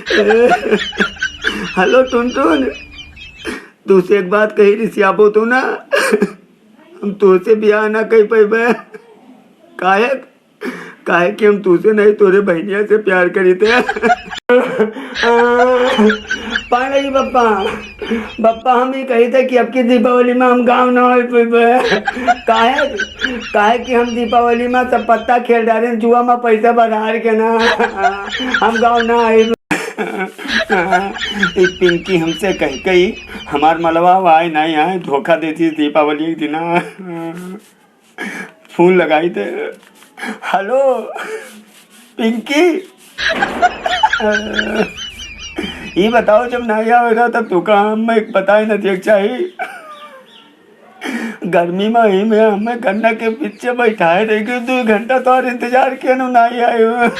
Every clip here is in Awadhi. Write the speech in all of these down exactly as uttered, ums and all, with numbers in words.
हेलो टुनटुन, तुसे एक बात कही, रिसियाबो तू ना, हम तुसे बियाह ना कई पइबे। काहे? काहे कि हम तुसे नहीं, तोरे बहिनिया से प्यार करी थे। पानी बप्पा, बप्पा, हम ही कही थे कि अब की दीपावली में हम गाँव ना आए पइबे। काहे? काहे कि हम दीपावली में सब पत्ता खेल डारे, जुआ में पैसा बहार के ना, हम गाँव ना आए। ई पिंकी हमसे कह कही, हमार मलवा आए नहीं आए, धोखा देती दीपावली के दिना। फोन लगाई थे। हेलो पिंकी, ई बताओ, जब नहीं आवेगा तब तू काम में बताए न देख चाही। गर्मी में ही में हमें गन्ना के पीछे बैठाए रह गए, दो घंटा तो और इंतजार किया ना, नहीं आए हो।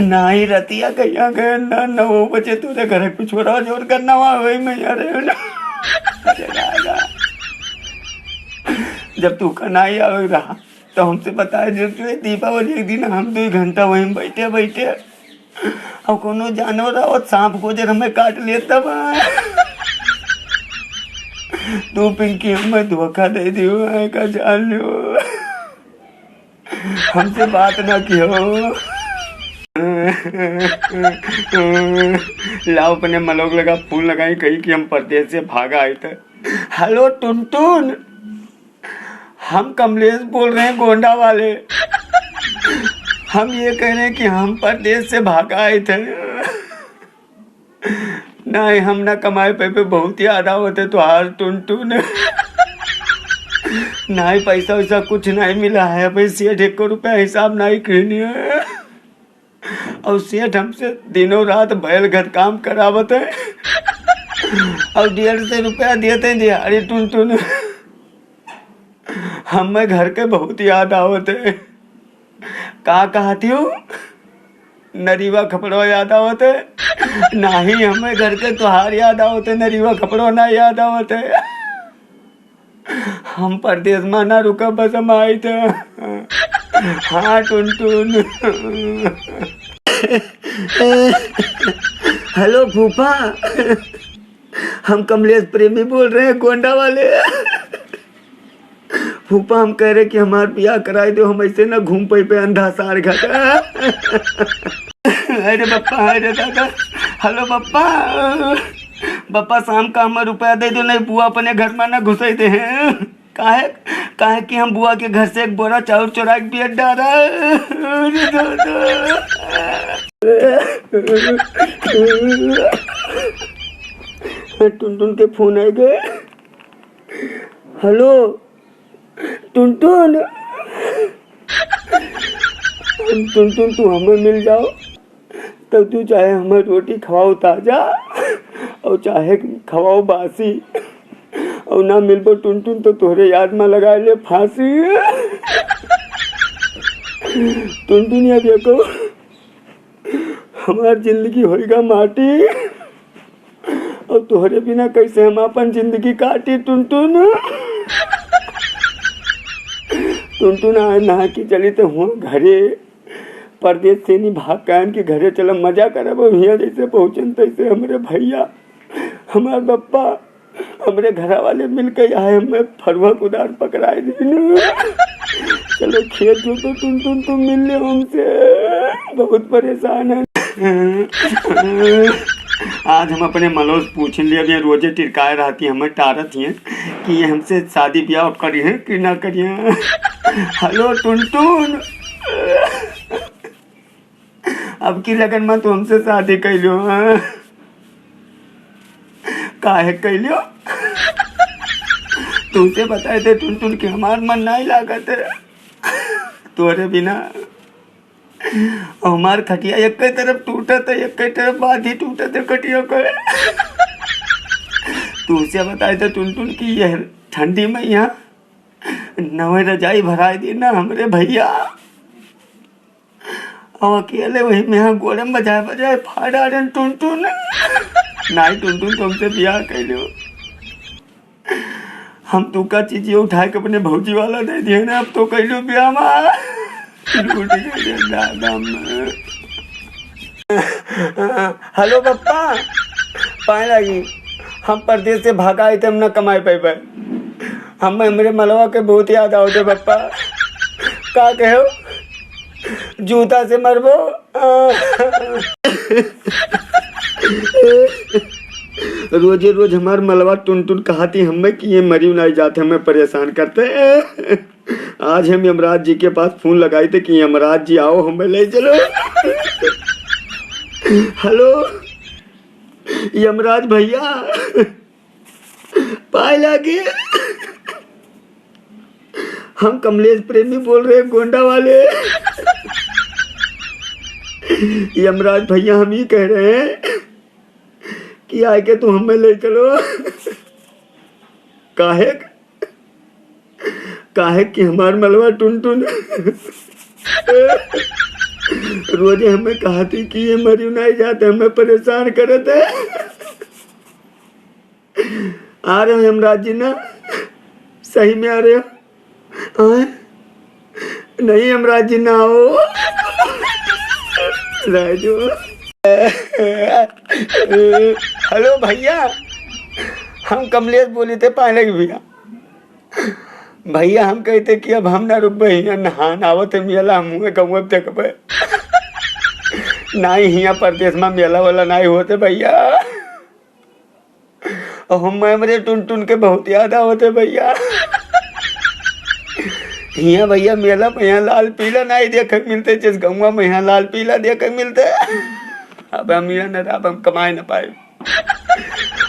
नाही रतिया कहिया गए ना, नौ बजे तोरे घर कुछ और जोर करना हुआ, वही में यार है ना। अरे राजा, जब तू का नाही आवे रहा तो हमसे बताए, जो तू दीपावली एक दिन हम दो घंटा वहीं बैठे बैठे, और कोनो जानवर आवत सांप गोजर हमें काट लेता बा। तू पिंकी हमें धोखा दे दियो, आए का जान लियो। हमसे बात ना कियो। लाओ अपने मलोक लगा फोन लगाई, कही कि हम परदेस से भागा आए थे। हेलो टुनटुन, हम कमलेश बोल रहे हैं गोंडा वाले। हम ये कह रहे हैं कि हम परदेस से भागा आए थे। नाही, हम ना कमाए पइबे, बहुत याद आवत है तोहार टुनटुन। नाही, पैसा वैसा कुछ नाही मिला है भाई, सेठ एको रुपया हिसाब नाही कहनी है। और सेठ हमसे दिनों रात बैल घर काम करावत है और डेढ़ सौ रुपया देते हैं दिहाड़ी टुनटुन। हमें घर के बहुत याद आवत है। का कहती हूँ? नरीवा खपड़वा याद आवत है? नाही, हमें घर के तोहार याद आवत है, नरीवा खपड़वा ना याद आवत है। हम परदेस में ना रुका, बस हम आए थे। हाँ टुनटुन। हेलो फूफा, हम कमलेश प्रेमी बोल रहे हैं गोंडा वाले। फूफा, हम कह रहे कि हमार बियाह कराई दो, हम ऐसे ना घूम पइबे अंधा सार घाट। अरे बप्पा, अरे दादा, हेलो बप्पा, बप्पा शाम का हमार रुपया दे दो, नहीं बुआ अपने घर में ना घुसई दे हैं। काहे? काहे कि हम बुआ के घर से एक बोरा चाउर चोरा के बिया डारा। अरे दादा। टुनटुन के फोन आ गए। हेलो टुनटुन, टुनटुन, तू हमें मिल जाओ, तब तू चाहे हमें रोटी खवाओ ताजा, और चाहे खवाओ बासी, और ना मिलबो टुनटुन तो तोहरे याद में लगा ले फांसी। टुनटुन, या देखो, हमार जिंदगी होइगा माटी, और तोहरे बिना कैसे हम अपन जिंदगी काटी टुनटुन। टुनटुन, आए नहा के चली तो हुआ घरे, परदेस से नहीं भाग कायन के घरे चला, मजा करब। और हियाँ जैसे पहुँचन तैसे हमरे भैया, हमार बप्पा, हमरे घरा वाले मिलके आए, हमें फरुआ कुदार पकड़ाए दिन। चलो खेत जो तो टुनटुन तुम मिल ले हमसे, बहुत परेशान है। आज हम अपने मलोस पूछ लिया, अब ये रोजे टिरकाए रहती हैं, हमें टारत ही हैं कि ये हमसे शादी ब्याह करी हैं कि ना करी हैं। हेलो टुनटुन, अब की लगन में तू हमसे शादी कैलो, हाँ? काहे कैलो? तुमसे बताए थे टुनटुन कि हमार मन नहीं लागत है तोरे बिना। और हमार खटिया एक तरफ टूटत है, एक तरफ बाँध ही टूटत है खटिया के। तुमसे बताए थे टुनटुन कि यह ठंडी में यहाँ नवे रजाई भराए देना हमरे भैया। और अकेले वही में यहाँ गोड़े में बजाए बजाए फाड़ आ रहे टुनटुन। नाई टुनटुन, तुमसे ब्याह कैलो। हम तू का चीज ये उठा के अपने भौजी वाला दे दिए ना, अब तो कैलो ब्याह में। लूट गए रे दादा में। हेलो बप्पा, पाए लागी, हम परदेस से भागा आए थे, हम ना कमाए पाइबे। हम, हमरे मलवा के बहुत याद आवत है बप्पा। का कहो, जूता से मरबो। रोजे रोज हमार मलवा टुनटुन कहती हमें कि ये मरी नहीं जाते, हमें परेशान करते। आज हम यमराज जी के पास फोन लगाई थे कि यमराज जी आओ, हमें ले चलो। हेलो यमराज भैया, पाए लागे, हम कमलेश प्रेमी बोल रहे हैं, गोंडा वाले। यमराज भैया, हम ही कह रहे हैं कि आके तू हमें ले चलो। काहे, काहे कि हमार मलवा टुनटुन रोजे हमें कहती कि ये मरी नहीं जाते, हमें परेशान करत है। आ रहे हो यमराज जी ना, सही में आ रहे हो? आए? नहीं यमराज जी ना हो। राजू। हेलो भैया, हम कमलेश बोली थे पहले ही भैया। भैया हम कहते कि अब हम ना रुकबे, हियाँ नहान आवत है मियाला, हम हुए गौवे देखबे। नाई हियाँ परदेस में मेला वाला नाई होते भैया। और हम हमरे टुनटुन के बहुत याद आवत है भैया। हियाँ भैया मेला में यहाँ लाल पीला नाई देखे के मिलते, जिस गौवा में यहाँ लाल पीला देखे के मिलते। अब हम यहाँ न रहब, हम कमाए न पाए।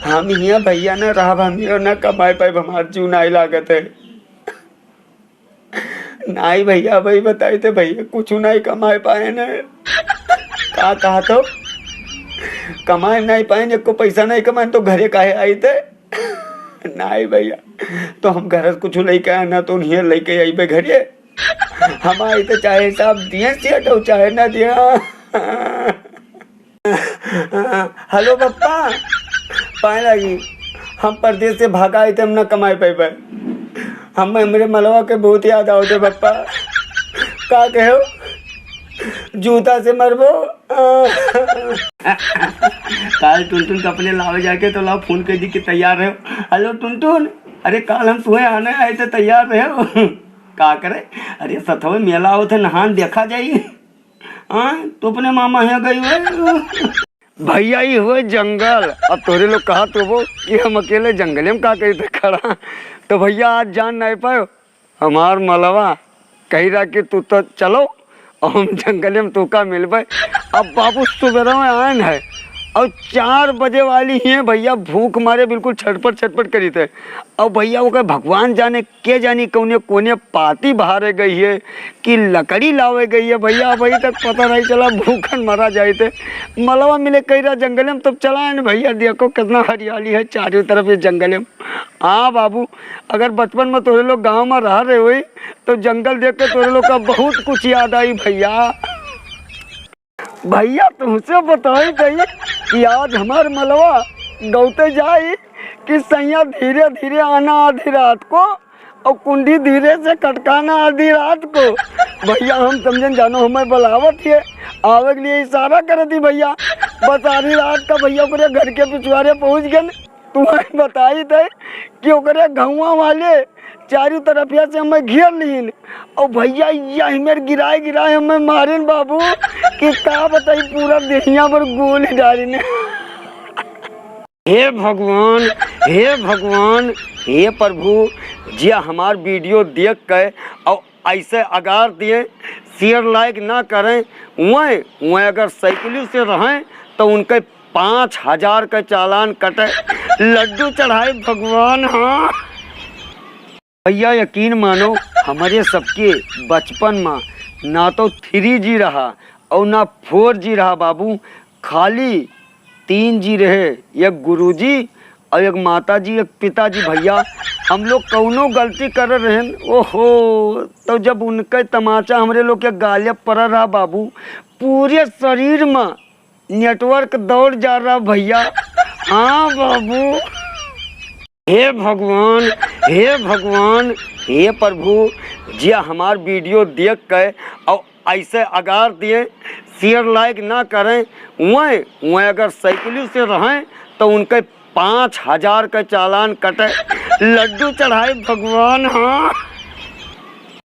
हम हियाँ भैया न रहब, हम हियाँ न कमाए पाए, हमार जीव नाई लागत है। नाई भैया, भाई बताई थे भैया, कुछ नाई कमाए पाए न। का कहा तो? कमाए नाई पाए, एको पैसा नाई कमाए तो घरे काहे आई थे? नाई भैया, तो हम घर से कुछ लेके आए ना, तो उन्हें लेके आई बे घरे। हम आई तो चाहे साहब दिए सेठ हो, चाहे ना दिए। हेलो बप्पा, पाए लागी, हम परदेस से भागा आए थे, हम ना कमाए पाइबे। हम, हमरे मलवा के बहुत याद आवत है बप्पा। का कहो, जूता से मरबो। काल टुनटुन के अपने लावे जाके तो लाओ फोन कर दी कि तैयार रहो। हेलो टुनटुन, अरे काल हम तुम्हें आने आए थे, तैयार रहो। का करे, अरे सथवे मेला आवत है, नहान देखा जाई। हाँ, तू अपने मामा यहाँ गई हुए। भैया, ई हुए जंगल। अब तोरे लोग कहा तो वो कि हम अकेले जंगले में का करी थे खड़ा। तो भैया, आज जान नहीं पायो, हमार मलवा कही रहा कि तू तो चलो और हम जंगले में तू का मिलबे। अब बाबू सुबेरा में आयन है और चार बजे वाली ही है भैया, भूख मारे बिल्कुल छटपट छटपट करी थे। और भैया, ओकर भगवान जाने के जानी कौने कोने पाती बहारे गई है कि लकड़ी लावे गई है भैया, अबही तक पता नहीं चला, भूखन मरा जाइत है। मलवा मिले कही रहा जंगले में, तब चला है न भैया, देखो कितना हरियाली है चारों तरफ ये जंगले में। हाँ बाबू, अगर बचपन में तोरे लोग गाँव में रह रहे हुई तो जंगल देख के तोरे लोग का बहुत कुछ याद आई भैया। भैया, तुमसे बताई गई कि आज हमार मलवा गौते जाई कि सैया धीरे धीरे आना आधी रात को और कुंडी धीरे से खटकाना आधी रात को। भैया, हम समझन जानो हमें बुलावत है, आवे के लिए इशारा करत ही भैया। बस आधी रात का भैया ओकरे घर के पिछुआरे पहुँच गए। तुम्हें बताई थे कि ओकरे गौवा वाले चारों तरफिया से हमें घेर लीन। और भैया, यही मेर गिराए गिराए हमें मारिन बाबू कि का बताई, पूरा देहिया पर गोली डालिन। हे भगवान, हे भगवान, हे प्रभु, जे हमार वीडियो देख के और ऐसे अगार दिए, share like ना करें, वह, वह अगर साइकिल से रहें तो उनके पाँच हजार का चालान कटे, लड्डू चढ़ाए भगवान। हाँ भैया, यकीन मानो, हमरे सबके बचपन में ना तो थ्री जी रहा और ना फोर जी रहा बाबू, खाली तीन जी रहे, एक गुरुजी और एक माता जी, एक पिताजी। भैया, हम लोग कौनो गलती कर रहे हैं, ओहो, तो जब उनके तमाचा हमरे लोग के गाले पर रहा बाबू, पूरे शरीर में network दौड़ जा रहा भैया। हाँ बाबू। हे भगवान, हे भगवान, हे प्रभु, जे हमार वीडियो देख के और ऐसे अगार दिए, शेयर लायक ना करें। वह वह अगर साइकिल से रहें तो उनके पाँच हजार का चालान कटे। लड्डू चढ़ाए भगवान, हाँ।